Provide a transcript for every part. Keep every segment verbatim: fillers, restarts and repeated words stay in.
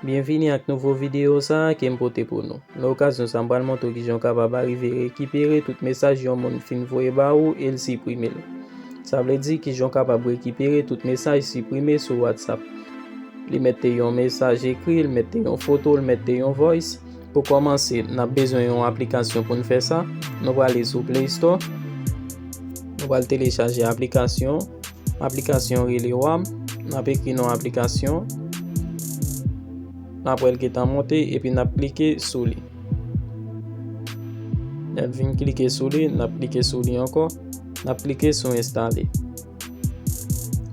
Byenvini ak nouvo videyo sa a ke m pote pou nou. Nan okazyon sa a, m pral montre w kijan w kapab arive rekipere tout mesaj yon moun fin voye ba ou e l siprime l. Sa vle di kijan w kapab rekipere tout mesaj siprime sou WhatsApp. Li mete yon mesaj ekri, li mete yon foto, li mete yon voice. Pou kòmanse, n ap bezwen yon aplikasyon pou n fè sa. Nou prale sou Play Store. Nou pral telechaje aplikasyon. Aplikasyon rele Wam. N ap ekri non aplikasyon. N ap wè l gentan monte epi n ap klike sou li. Lè n fin klike sou li, n ap klike sou li ankò. N ap klike sou enstale.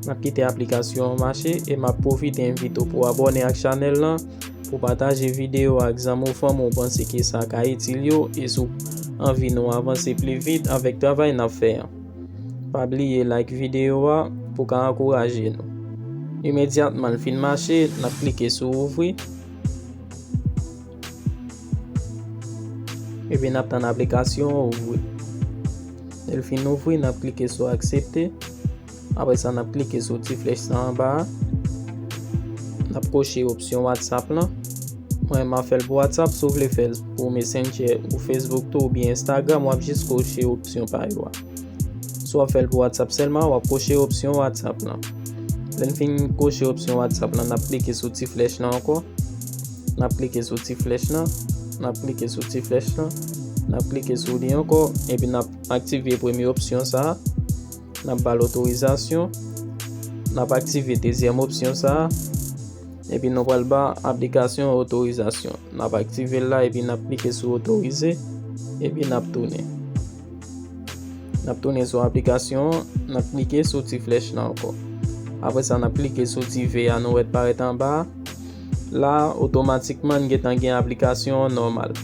N ap kite aplikasyon an mache e m ap pwofite envite w pou w abòne ak chanèl lan, pou w pataje videyo a ak zanmi w, fanmi w ou panse ke sa ka itil yo, e si w anvi nou avanse pli vit avèk travay n ap fè an. Pa bliye like videyo a pou w ka ankouraje nou. Imedyatman l fin mache, n ap klike sou ouvri. Epi n ap tann aplikasyon an ouvri. Lè l fin ouvri, n ap klike sou aksepte. Apre sa, n ap klike sou ti flèch sa anba a. N ap koche opsyon WhatsApp lan. Mwen, m ap fè l pou WhatsApp. Si w vle fè l pou Messenger ou Facebook tou oubyen Instagram, w ap jis koche opsyon pa yo a. Si w ap fè l pou WhatsApp sèlman, w ap koche opsyon WhatsApp lan. Lè n fin koche opsyon WhatsApp lan, n ap klike sou ti flèch lan ankò. N ap klike sou ti flèch lan. N ap klike sou ti flèch lan. N ap klike sou li ankò. Epi n ap aktive premye opsyon sa a. N ap ba l otorizasyon. N ap aktive dezyèm opsyon sa a. Epi nou pral ba aplikasyon otorizasyon. N ap aktive l la epi n ap klike sou otorize. Epi n ap tounen. N ap tounen sou aplikasyon an, n ap klike sou ti flèch la ankò. Apre sa, n ap klike sou ti V a nou wè t parèt anba a. La a, otomatikman, n gentan gen aplikasyon an nòmal.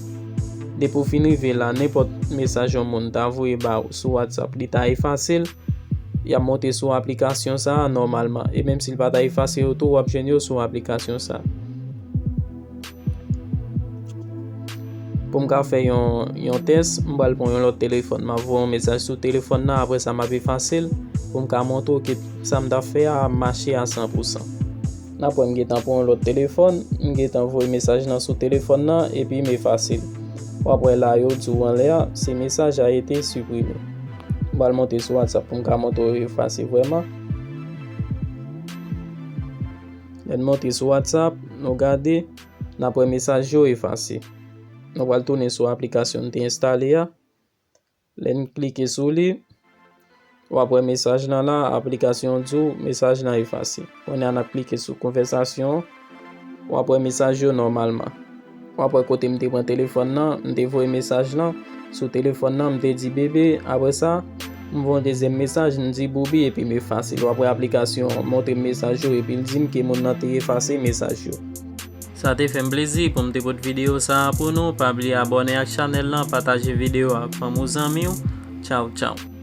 Depi w fin rive la, nenpòt mesaj yon moun ta voye ba ou sou WhatsApp, li ta efase l. Y ap monte sou aplikasyon sa a nòmalman. E menm si l pa ta efase yo tou, w ap jwenn yo sou aplikasyon sa a. Pou m ka fè yon, yon tès, m pral pran yon lòt telefòn. M ap voye yon mesaj sou telefòn nan, apre sa m ap efase l pou m ka montre w ke sa m t ap fè a ap mache a san pou san. N ap wè m gentan pran yon lòt telefòn, m gentan voye mesaj lan sou telefòn nan epi m efase l. W ap wè la yo di w anlè a, ce message a été supprimé. M pral monte sou WhatsApp pou m ka montre w efase vrèman. Lè n monte sou WhatsApp, nou gade, n ap wè mesaj yo efase. Nou pral tounen sou aplikasyon n te enstale a. Lè n klike sou li, w ap wè mesaj lan la, aplikasyon an di w mesaj lan efase. Kounye a n ap klike sou konvèsasyon an, w ap wè mesaj yo nòmalman. W ap wè kote m te pran telefòn nan, m te voye mesaj lan sou telefòn nan, m te di bebe, apre sa, m voye yon dezyèm mesaj, m di boubi epi m efase l. W ap wè aplikasyon an montre m mesaj yo epi l di m ke moun nan te efase mesaj yo. Sa te fè m plezi pou m te pote videyo sa a pou nou. Pa bliye abòne ak chanèl lan, pataje videyo a ak fanmi w, zanmi w. Tchaw, tchaw.